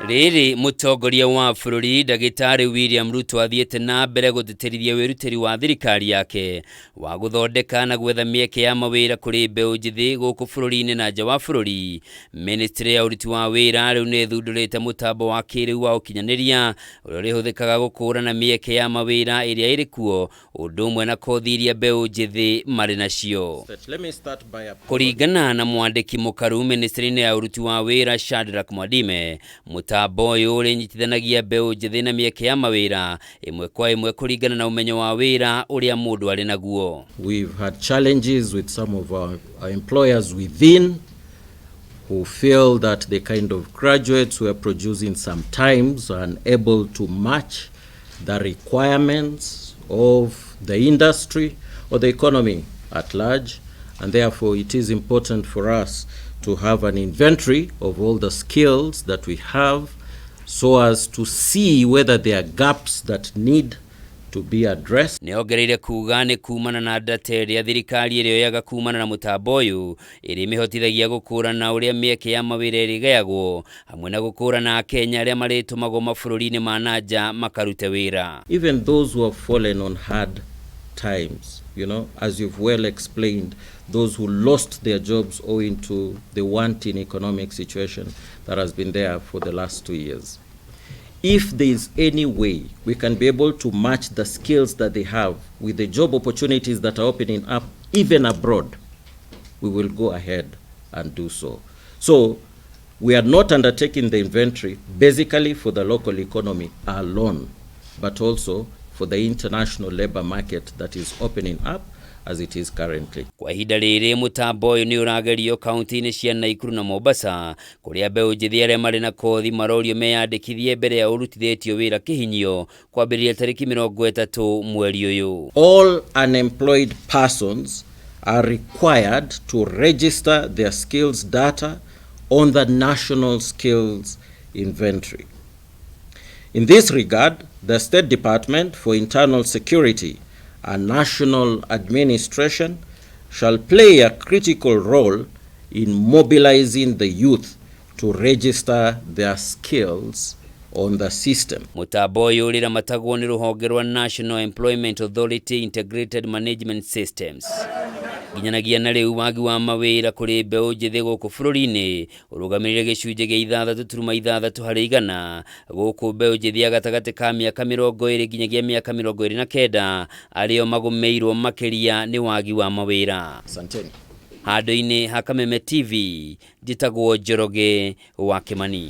Rĩrĩ mũtongoria wa bũrũri Ndagĩtarĩ William Ruto athiĩte na mbere gũtĩtĩrithia wĩrutĩri wa thirikari yake wa gũthondeka na gwetha mĩeke ya mawĩra kũrĩ mbeũ njĩthĩ gũkũ bũrũri-inĩ na nja wa bũrũri. Ministry ya ũruti wa wĩra rĩu nĩ ĩthundũrĩte mũtambo wa kĩrĩu wa ũkinyanĩria ũrĩa ũrĩhũthĩkaga gũkũũrana mĩeke ya mawĩra ĩrĩa ĩrĩ kuo ũndũ ũmwe na kothi iria mbeũ njĩthĩ marĩ nacio. Kũringana na mwandĩki mũkaru ministry-inĩ ya ũruti wa wĩra Shadrack Mwadime, mũtambo ũyũ ũrĩnyitithanagia mbeũ njĩthĩ na mĩeke ya mawĩra ĩmwe kwa ĩmwe kũringana na ũmenyo wa wĩra ũrĩa mũndũ arĩ naguo. We've had challenges with some of our employers within who feel that the kind of graduates we are producing sometimes are unable to match the requirements of the industry or the economy at large, and therefore it is important for us to have an inventory of all the skills that we have so as to see whether there are gaps that need to be addressed. Nĩ ongereire kuga nĩ kumana na data ĩrĩa thirikari ĩrĩoyaga kumana na mũtambo ũyũ ĩrĩa ĩmĩhotithagia gũkũrana ũrĩa mĩeke ya mawĩra ĩrĩgayagwo hamwe na gũkũrana Akenya arĩa marĩtũmagwo mabũrũri-inĩ ma na nja makarute wĩra. Even those who have fallen on hard times, as you've well explained, those who lost their jobs owing to the wanting economic situation that has been there for the last 2 years. If there is any way we can be able to match the skills that they have with the job opportunities that are opening up even abroad, we will go ahead and do so. So we are not undertaking the inventory basically for the local economy alone, but also for the international labor market that is opening up as it is currently. Kwa ihinda rĩrĩ mũtambo ũyũ nĩ ũragerio kaunti-inĩ cia Naikuru na Mombasa kũrĩa mbeũ njĩthĩ arĩa marĩ na kothi marorio meyandĩkithie mbere ya ũrutithĩtio wĩra kĩhinyio kwambĩrĩria tarĩki 30 mweri ũyũ. All unemployed persons are required to register their skills data on the National Skills Inventory. In this regard, the State Department for Internal Security and National Administration shall play a critical role in mobilizing the youth to register their skills on the system. Mũtambo ũyũ ũrĩramatagwo nĩ rũhonge rwa National Employment Authority Integrated Management Systems. Nginyanagia na rĩu wagi wa mawĩra kũrĩ mbeũ njĩthĩ gũkũ bũrũri-inĩ ũrũgamĩrĩire gĩcunjĩ gĩa 6.6% gũkũ mbeũ njĩthĩ ya gatagatĩ ka mĩaka 20 nginyagia mĩaka 29 arĩo magũmĩirwo makĩria nĩ wagi wa mawĩra. Asanteni. Handũ-inĩ ha Kameme TV, njĩtagwo Njoroge wa Kĩmani.